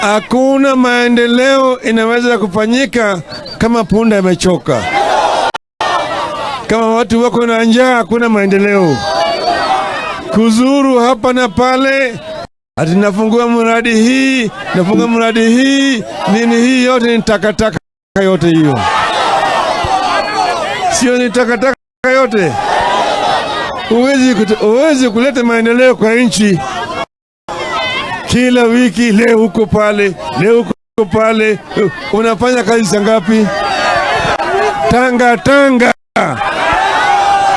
Hakuna maendeleo inaweza kufanyika kama punda imechoka. Kama watu wako na njaa, hakuna maendeleo. Kuzuru hapa na pale, ati nafungua mradi hii, nafunga mradi hii, nini hii, yote ni takataka yote hiyo, sio? Ni takataka yote. Huwezi kuleta maendeleo kwa nchi kila wiki, leo huko pale, leo huko pale. Unafanya kazi za ngapi? Tanga tanga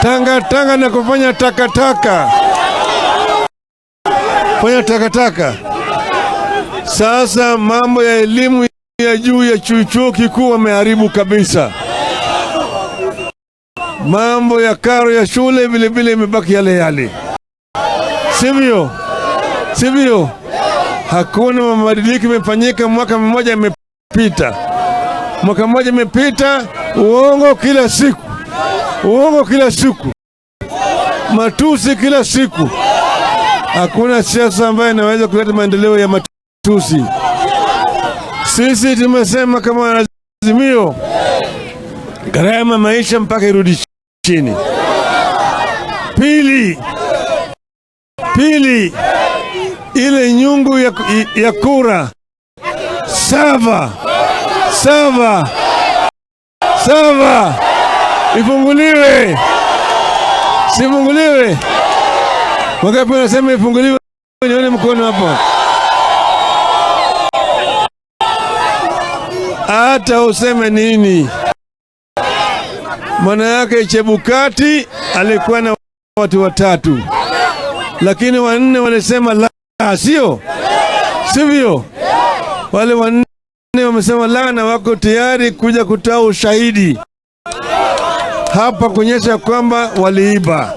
tanga tanga na kufanya takataka, fanya takataka. Sasa mambo ya elimu ya juu ya chuo kikuu wameharibu kabisa. Mambo ya karo ya shule vile vile imebaki yale yale, sivyo? Sivyo? Hakuna mabadiliko imefanyika. Mwaka mmoja imepita, mwaka mmoja imepita, uongo kila siku, uongo kila siku, matusi kila siku. Hakuna siasa ambayo inaweza kuleta maendeleo ya matusi. Sisi tumesema kama Azimio, gharama maisha mpaka irudi chini. Pili, ile nyungu ya kura sava sava sava ifunguliwe, sifunguliwe? Wangapi wanasema ifunguliwe? Nione mkono hapo. Hata useme nini, maana yake Chebukati alikuwa na watu watatu, lakini wanne walisema la, sio sivyo? Wale wanne wamesema la, na wako tayari kuja kutoa ushahidi hapa kuonyesha kwamba waliiba.